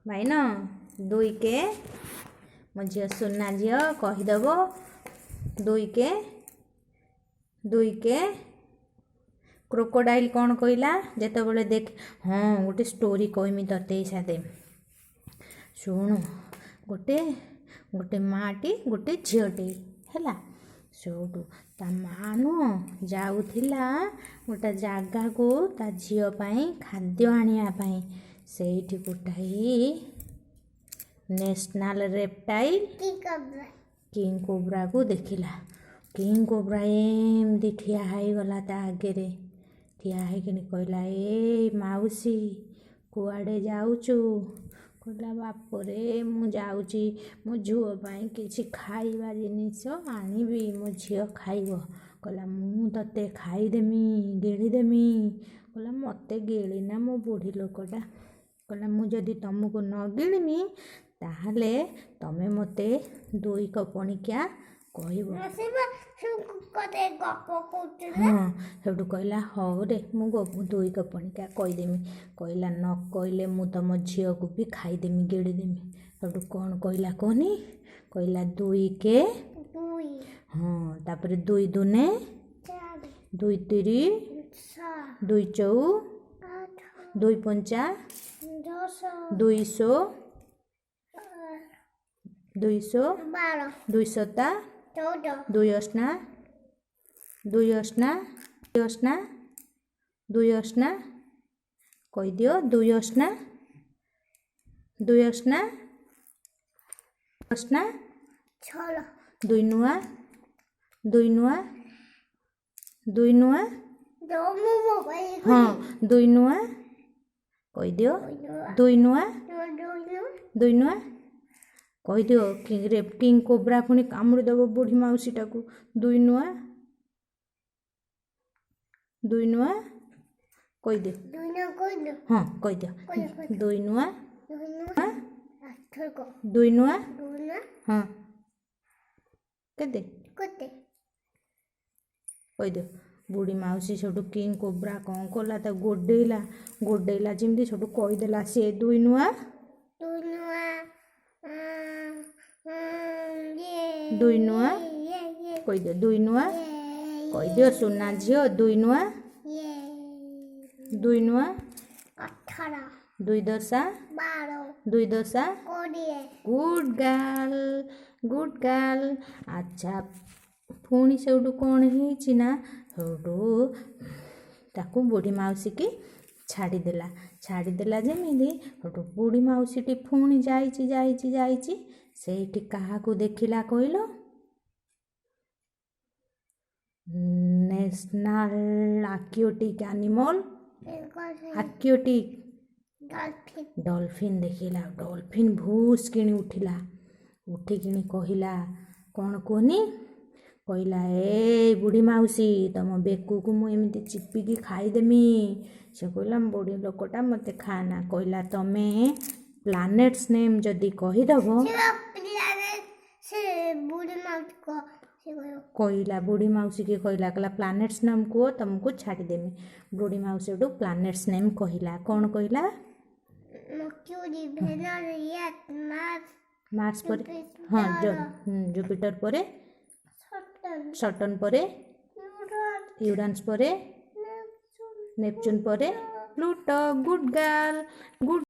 Vine, ଦୁଇ କେ, ମୋ ଝିଅ, ସୁନା ଝିଅ କହିଦେବ। ଦୁଇ କେ, ଦୁଇ କେ। କ୍ରୋକୋଡାଇଲ୍ କ'ଣ କହିଲା ଯେତେବେଳେ ଦେଖ? ହଁ, ଗୋଟେ ଷ୍ଟୋରି କହିମି ତତେ ସାଥେ, ଶୁଣୁ। ଗୋଟେ ମାଆଟି, ଗୋଟେ ଝିଅଟି ହେଲା। ସେଇଠୁ ତା ମା ନୁହଁ ଯାଉଥିଲା ଗୋଟେ ଜାଗାକୁ ତା ଝିଅ ପାଇଁ ଖାଦ୍ୟ ଆଣିବା ପାଇଁ। ସେଇଠି ଗୋଟାଏ ନ୍ୟାସନାଲ୍ ରେପ୍ଟାଇଲ୍ କିଙ୍ଗ କୋବ୍ରାକୁ ଦେଖିଲା। କିଙ୍ଗ କୋବ୍ରା ଏମିତି ଠିଆ ହେଇଗଲା ତା ଆଗରେ। ଠିଆ ହେଇକିନି କହିଲା, "ଏ ମାଉସୀ, କୁଆଡ଼େ ଯାଉଛୁ?" କହିଲା, "ବାପରେ, ମୁଁ ଯାଉଛି ମୋ ଝିଅ ପାଇଁ କିଛି ଖାଇବା ଜିନିଷ ଆଣିବି, ମୋ ଝିଅ ଖାଇବ।" କହିଲା, "ମୁଁ ତତେ ଖାଇଦେମି, ଗିଳିଦେମି।" କହିଲା, "ମୋତେ ଗିଳିନା, ମୁଁ ବୁଢ଼ୀ ଲୋକଟା।" କହିଲା, "ମୁଁ ଯଦି ତମକୁ ନ ଗିଳିମି, ତାହେଲେ ତମେ ମୋତେ ଦୁଇ କପଣିକିଆ କହିବ।" ହଁ, ସେଠୁ କହିଲା, "ହଉ ରେ, ମୁଁ ଦୁଇ କପଣିକା କହିଦେମି।" କହିଲା, "ନ କହିଲେ ମୁଁ ତମ ଝିଅକୁ ବି ଖାଇଦେମି, ଗିଳିଦେମି।" ସେଠୁ କ'ଣ କହିଲା କହନି? କହିଲା, "ଦୁଇ କେ?" ହଁ, ତାପରେ ଦୁଇ ଦୁନେ, ଦୁଇ ତିରି, ଦୁଇ ଚଉ, ଦୁଇ ପଞ୍ଚା, ଦୁଇଶହ, ଦୁଇଶହ, ଦୁଇ ସତା, ଦୁଇ ଅଷ୍ଟା, ଦୁଇ ଅଷ୍ଟା, ଦୁଇ ଅଷ୍ଟା, ଦୁଇ ଅଷ୍ଟା। କହିଦିଅ, ଦୁଇ ଅଷ୍ଟା, ଦୁଇ ଅଷ୍ଟା, ଅଷ୍ଟା, ଦୁଇ ନୂଆ, ଦୁଇ ନୂଆ, ଦୁଇ ନୂଆ। ହଁ, ଦୁଇ ନୂଆ କହିଦିଅ। ଦୁଇ ନୂଆ, ଦୁଇ ନୂଆ କହିଦିଅ। କିଙ୍ଗ କୋବ୍ରା ପୁଣି କାମୁଡ଼ି ଦେବ ବୁଢ଼ୀ ମାଉସୀଟାକୁ। ଦୁଇ ନୂଆ, ଦୁଇ ନୂଆ କହିଦିଅ। ହଁ, କହିଦିଅ, ଦୁଇ ନୂଆ, ଦୁଇ ନୂଆ। ହଁ, କେତେ କହିଦିଅ। ବୁଢ଼ୀ ମାଉସୀ ସେଠୁ କିଙ୍ଗ କୋବ୍ରା କ'ଣ କଲା? ତାକୁ ଗୋଡ଼େଇଲା। ଗୋଡ଼େଇଲା ଯେମିତି, ସେଠୁ କହିଦେଲା ସେ, ଦୁଇ ନୂଆ, ଦୁଇ ନୂଆ କହିଦିଅ। ଦୁଇ ନୂଆ କହିଦିଅ, ସୁନା ଝିଅ। ଦୁଇ ନୂଆ, ଦୁଇ ନୂଆ, ଦୁଇ ଦଶା, ଦୁଇ ଦଶା। Good girl, good girl. ଆଚ୍ଛା, ପୁଣି ସେଇଠୁ କ'ଣ ହେଇଛି ନା, ସେଇଠୁ ତାକୁ ବୁଢ଼ୀ ମାଉସୀକି ଛାଡ଼ିଦେଲା। ଛାଡ଼ିଦେଲା ଯେମିତି, ସେଇଠୁ ବୁଢ଼ୀ ମାଉସୀଟି ପୁଣି ଯାଇଛି, ଯାଇଛି, ଯାଇଛି। ସେଇଠି କାହାକୁ ଦେଖିଲା କହିଲ? National aquatic animal, aquatic dolphin ଦେଖିଲା। ଡଲଫିନ୍ ଭୁସ୍ କିଣି ଉଠିଲା। ଉଠିକିଣି କହିଲା କ'ଣ କୁହନି? କହିଲା, "ଏ ବୁଢ଼ୀ ମାଉସୀ, ତମ ବେକକୁ ମୁଁ ଏମିତି ଚିପିକି ଖାଇଦେମି।" ସେ କହିଲା, "ବୁଢ଼ୀ ଲୋକଟା, ମୋତେ ଖାନା।" କହିଲା, "ତମେ ପ୍ଲାନେଟ୍ସ ନେମ୍ ଯଦି କହିଦେବ।" କହିଲା, ବୁଢ଼ୀ ମାଉସୀକି କହିଲା, କହିଲା, "ପ୍ଲାନେଟ୍ସ ନେମ୍ କୁହ, ତମକୁ ଛାଡ଼ିଦେମି।" ବୁଢ଼ୀ ମାଉସୀ ସେଠୁ ପ୍ଲାନେଟ୍ସ ନେମ୍ କହିଲା। କ'ଣ କହିଲା? Mercury, Venus, Earth, Mars, Mars ପରେ? ହଁ, ଜୁପିଟର ପରେ? Saturn, Saturn ପରେ? Uranus, Uranus ପରେ? Neptune. Neptune ପରେ ପ୍ଲୁଟୋ। Good girl, good.